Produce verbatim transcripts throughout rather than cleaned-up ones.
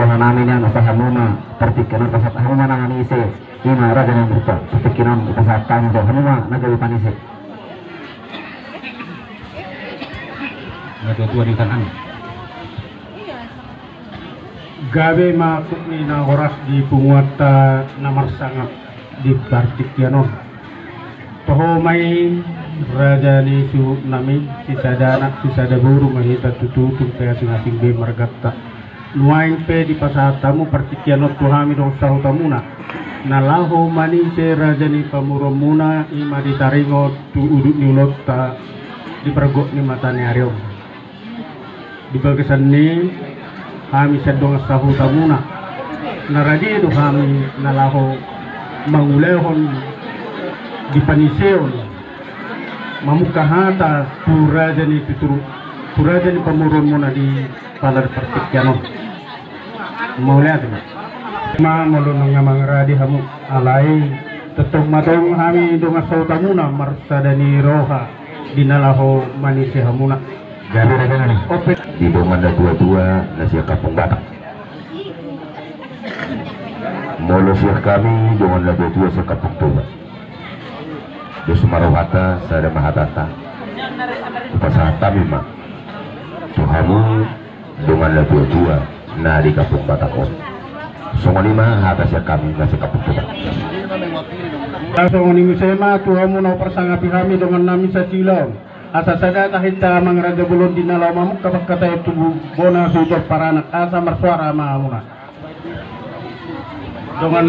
Roha nami nian, asa hamu ma partingkian on pasahat hamu ma na manise. Ima raja ni murta, partingkian on pasahat hamu do, hamu ma na gabe panise. Na tua-tua di tangan. Gabe ma angkup ni na horas di punguanta na marsangap di partingkian on. Toho ma i raja ni suhut nami, sisada anak sisada boru ma hita tutu, tung pe asing-asing be marganta. Nuaeng pe dipasahat hamu partingkian on tu hami dongan sahutamuna, na laho manise raja ni pamoruonmuna, ima di taringot tu udut ni ulaonta di pargok ni mata ni ari on. Di bagasan ni hami sian dongan sahutamuna, na rade do hami na laho mangulahon di paniseon, mamungka hata tu raja ni tutur, tu raja ni pamoruonmuna di pala di partingkian on. Mauliate ma. Ma molo nunga mangarade hamu, alai tongtong ma tong hami dongan sahutamuna marsada ni roha di na laho manise hamuna. Gabe raja nami. Ope. Di dongan na tua-tua na sian Kampung Batak. Molo sian hami dongan na tua-tua sian Kampung Toba, dos ma rohanta, sada ma hatanta. Hupasahat hami ma tu hamu dongan na tua-tua na di Kampung Batak on. Songon i ma hata sian hami na sian Kampung Toba. Songon i muse ma tu hamu na huparsangapi hami dongan nami sasila on. Asa sada tahinta amang raja bolon di na laho mamungka pangkataion tu bona suhut paranak, asa marsuara ma hamuna. Dongan.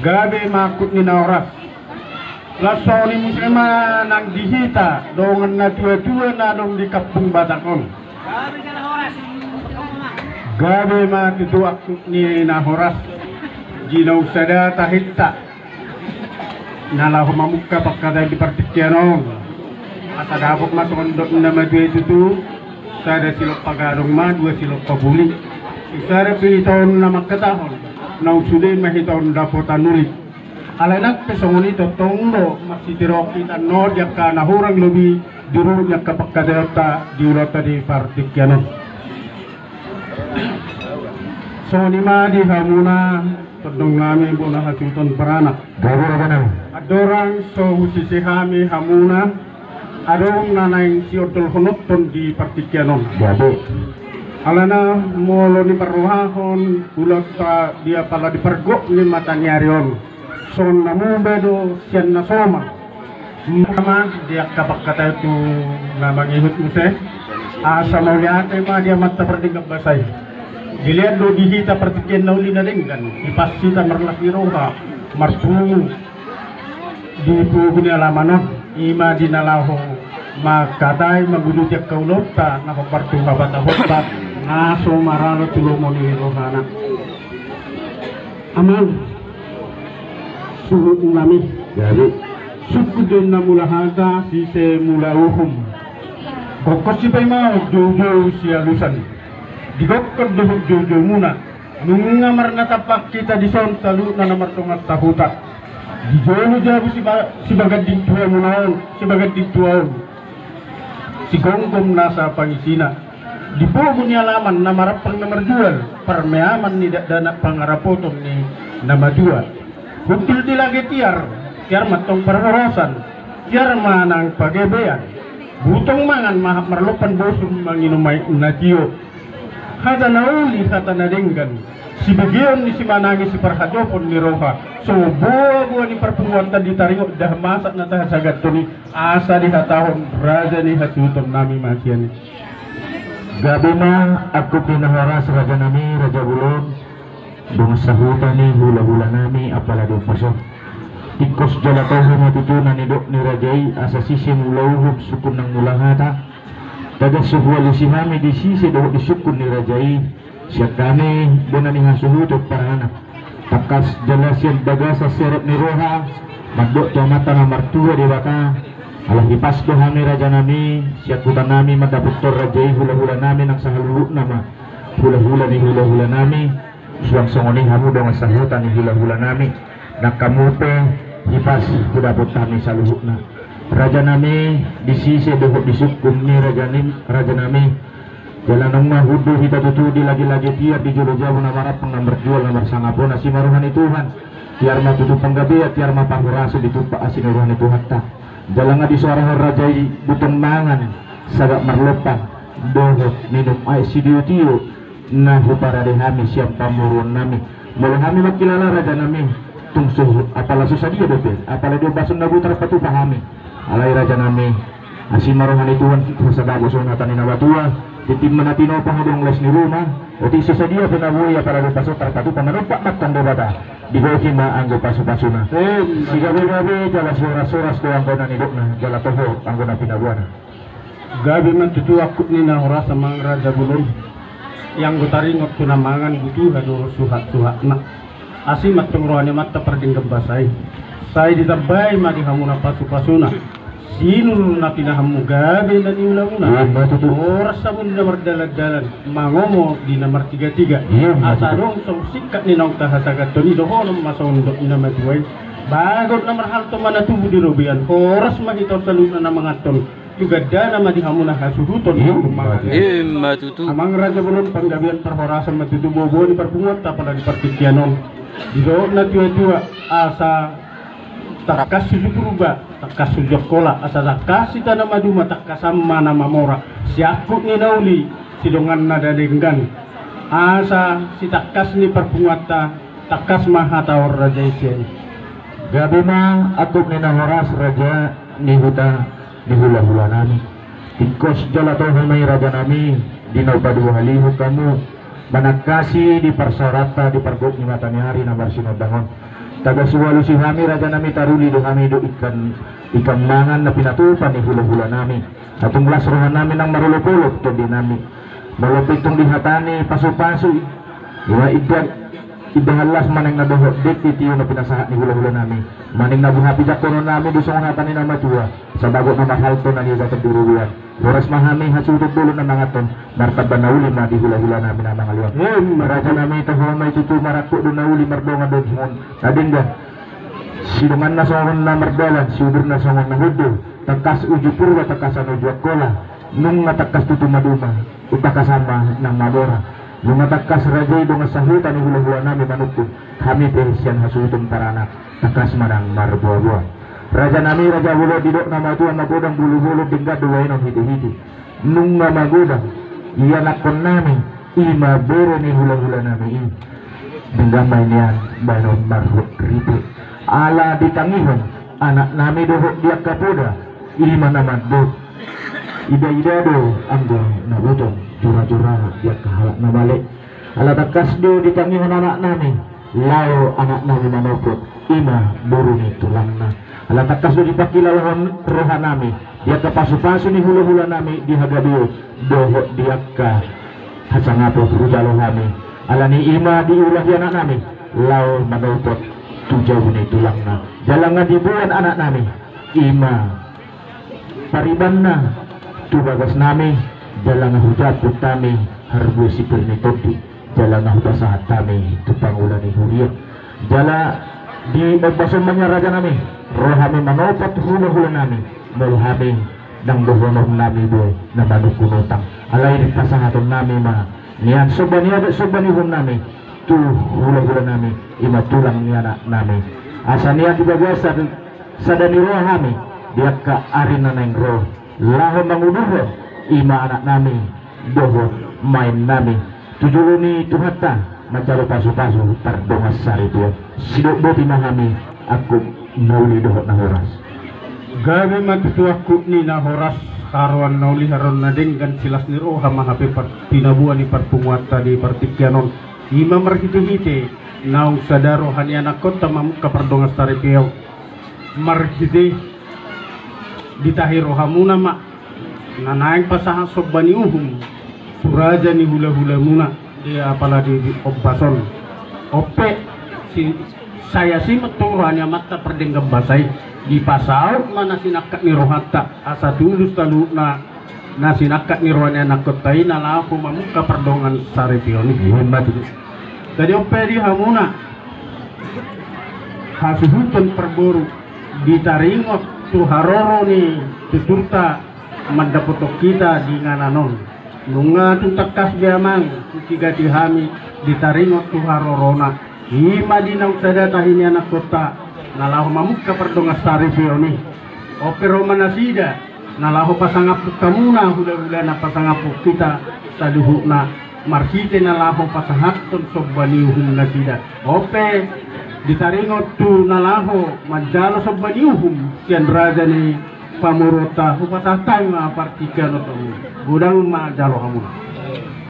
Gabe ma angkup ni na horas. Laos songon i muse ma nang di hita dongan na tua-tua na adong di Kampung Batak on. Gabe ma tutu angkup ni na horas. Di na ung sada tahinta na laho mamungka pangkataion di partingkian on. Asa dapot ma songon dok ni na matua i tutu, sada silompa gadong ma, dua silompa buli. Sada pe hita on na mangkatahon, naung sude ma hita on dapotan uli. Alai nang pe songon i tongtong do masitirohon hita on di angka na hurang lobi di ruhut ni angka pangkataionta di ulaonta di partingkian on. Songon i ma di hamuna tondong nami bona hasuhuton paranak. Gabe raja nami. Andorang so husise hami hamuna, adong na naeng siondolhononhon di partingkian on. Gabe. Alana molo niparrohahon ulaonta di apala di pargok ni mata ni ari on, songon na muba do sian na somal. Mama di angka pangkataion tu na mangihut muse, asa mauliate ma di Amanta Pardenggan Basa i. Dilehon do di hita partingkian na uli na denggan, ipas hita marlas ni roha, marpungu di pogu ni alaman on, ima di na laho mangkatai, manguduti angka ulaonta na hombar tu habata-hotbar na so maralo tu lomo ni rohana. Amang suhut nami. Jadi, sungkun do na mula hata, sise mula uhum. Gokhon sipaimaon, joujou sialusan. Digokhon dohot joujoumuna. Nunga marnatampak hita dison saluhutna na mardongan sahuta. Di jolo jabu siba-, sibaganding tuamuna on, sibaganding tua on. Sigomgom nasa pangisina. Di pogu ni alaman na marampang na marjual, parmeaman ni dakdanak pangarapoton ni na matua. Hundul di lage tiar, tiar mantong parhorasan, tiar ma nang pagabean. Butong mangan mahap marlompan, bosun manginum aek na tio. Hata na uli, hata na denggan, sibegeon ni simanangi, siparhajopon ni roha, so boa-boa ni parpunguanta di taringot, dahan masak na tahasaganhon i. Asa dihatahon raja ni hasuhuton nami ma sian i. Gabe ma angkup ni na horas raja nami, raja bolon, dongan sahuta ni hula-hula nami apala di ombas on. Tingkos jala toho ma tutu na nidok ni raja i, asa sise mula uhum sungkun nang mula hata. Tagan so hualusi hami di sise dohot di sungkun ni raja i, sian hami bona ni hasuhuton paranak. Tangkas jala sian bagasan serep ni roha, mandok tu Amanta na martua Debata, ala hipas do hami raja nami, sian huta nami mandapothon raja i hula-hula nami nang saluhutna ma hula-hula ni hula-hula nami, suang songon i hamu dongan sahuta ni hula-hula nami, nang hamu pe hipas hudapot hami saluhutna. Raja nami, di sise dohot di sungkun ni raja ni, raja nami, Jala nunga hundul hita tutu di lage-lage tiar, di jolo jabu na marampang, na marjual, na marsangap on. Asi ma roha ni Tuhan. Tiar ma tutu panggabean, tiar ma parhorasan, ditumpak asi ni roha ni Tuhanta. Jala nga disoarahon raja i butong mangan sagat marlompang dohot minum aek sitio-tio na huparade hami sian pamoruon nami. Molo hami mangkilala, raja nami, tung so, apala so sadia dope, apala di ombason na boi tarpatupa hami. Alai, raja nami, asi ma roha ni Tuhan, sasada boson hata ni na matua. Tintin ma na tinopa, hodong las ni ruma. Otik so sadia pe na boi, apala di ombason tarpatupa, manumpak ma tong Debata. Digohi ma anggo pasu-pasuna. Sigabe-gabe jala sihoras-horas do anggo na nidokna, jala toho anggo na pinaboana. Gabe ma tutu angkup ni na horas, amang raja bolon. Ia anggo taringot tu na mangan, butuha do suhat-suhatna. Asi ma tong roha ni Amanta pardenggan basa i. Sai ditambai ma di hamuna pasu-pasuna. Sinur na pinahanmu, gabe na niulamuna. Ima tutu. Horas hamu di na mardalan-dalan, mangomo di na martiga-tiga. Ima tutu. Asa adong songon singkat ni naung tahasagathon i, dohonon ma songon dok ni na matua i. Bagot na marhalto ma na tubu di robean, horas ma hita on saluhutna na manganhon. Tu gandana ma di hamuna hasuhuton. Ima tutu. Ima tutu. Amang raja bolon, panggabean parhorasan ma tutu boaboa ni parpunguanta apala di partingkian on. Didok na tua-tua, asa tangkas uju Purba, tangkas uju Angkola, asa tangkas hita na maduma, tangkasan ma na mamora. Siangkup ni na uli, sidonganna na denggan. Asa sitangkas ni parpunguanta, tangkas ma hata on, raja i, sian i. Gabe ma angkup ni na horas, raja ni huta ni hula-hula nami. Tingkos jala toho ma i, raja nami, di na hupaduahalihon hamu manangkasi di parsaoranta di pargok ni mata ni ari na marsinondang on. Taga siualusi hami, raja nami, taruli do hami dohot ingkon, ingkon mangan na pinatupa ni hula-hula nami. Tung las roha nami nang marolop-olop tondi nami. Molo pe tung dihatahon pasu-pasu i, ima inda, indahan las ma naeng na dohot dengke tio na pinasahat ni hula-hula nami. Ima naeng na boha pijangkonon nami do songon hata ni na matua. Sabagot na marhalto na niubathon di robean. Horas ma hami hasuhuton bolon na manganhon, martamba na uli ma di hula-hula nami na mangalean. Ima. Raja nami, toho ma i tutu, marangkup do na uli, mardongan do songon na denggan. Sidonganna songon na mardalan, siuburna songon na hundul. Tangkas uju Purba, tangkasan uju Angkola. Nunga tangkas tutu maduma, tangkasan ma nang mamora. Nunga tangkas, raja i, dongan sahuta ni hula-hula nami manungkun, hami pe sian hasuhuton paranak, tangkas ma nang marboa-boa. Raja nami, raja bolon, didok na matua, magodang bulu bolon, denggan do baenon hite-hite. Nunga magodang ianakhon nami, ima bere ni hula-hula nami i. Denggan ma i nian baenon marhut rite. Ala ditangihon anak nami dohot di angka poda, ima na mandok. Ida-ida do anggo na butong, jora-jora di angka halak na bale. Ala tangkas do ditangihon anak nami, laho anak nami manopot, ima boru ni tulangna. Ala tangkas do dipangkilalahon roha nami di angka pasu-pasu ni hula-hula nami di hagabeon dohot di angka hasangapon hujalo hami. Alani i ima diulahi anak nami laho manopot tu jabu ni tulangna. Jala nga diboan anak nami, ima paribanna tu bagas nami, jala nga hujamput hami harbue sipir ni tondi, jala nga hupasahat hami tu pangula ni huria. Jala di ombas on ma nian, raja nami, ro hami manopot hula-hula nami, molo hami ndang dohonon nami be na manungkun utang. Alai dipasahaton nami ma nian somba ni adat, somba ni uhum nami tu hula-hula nami, ima tulang ni anak nami. Asa nian di bagasan sada ni roha hami di angka ari na naeng ro, laho mangudurhon ima anak nami dohot maen nami tu jolo ni Tuhanta manjalo pasu-pasu pardongan saripeon. Sidok boti ma hami angkup na uli dohot na horas. Gabe ma tutu angkup ni na horas, haroan na uli, haroan na denggan, silas ni roha ma hape par-, pinaboa ni parpunguanta di partingkian on. Ima marhite-hite naung sada roha ni anakkonta mamungka pardongan saripeon. Marhite ditahi rohamuna ma na naeng pasahat somba ni uhum tu raja ni hula-hulamuna di apala di, di ombas on. On pe si, sai asi ma tong roha ni Amanta pardenggan basa i, dipasaut ma na sinangkap ni rohanta, asa tulus saluhutna na sinangkap ni roha ni anakkonta i na laho mamungka pardongan saripeon i. Ima tutu. Jadi on pe di hamuna hasuhuton parboru, di taringot tu haroro ni tuturta mandapothon hita di inganan on. Nunga tung tangkas be amang, hutigati hami di taringot tu harorona. I ma di naung sada tahi ni anakkonta, na laho mamungka pardongan saripeon i. On pe ro ma nasida, na laho pasangaphon hamuna hulahulana, pasangaphon hita saluhutna, marhite na laho pasahathon somba ni uhum nasida. On pe di taringot tu na laho manjalo somba ni uhum sian raja ni pamoruonta, hupasahat hami ma partingkian on tu hamu. Godang ma jalo hamuna.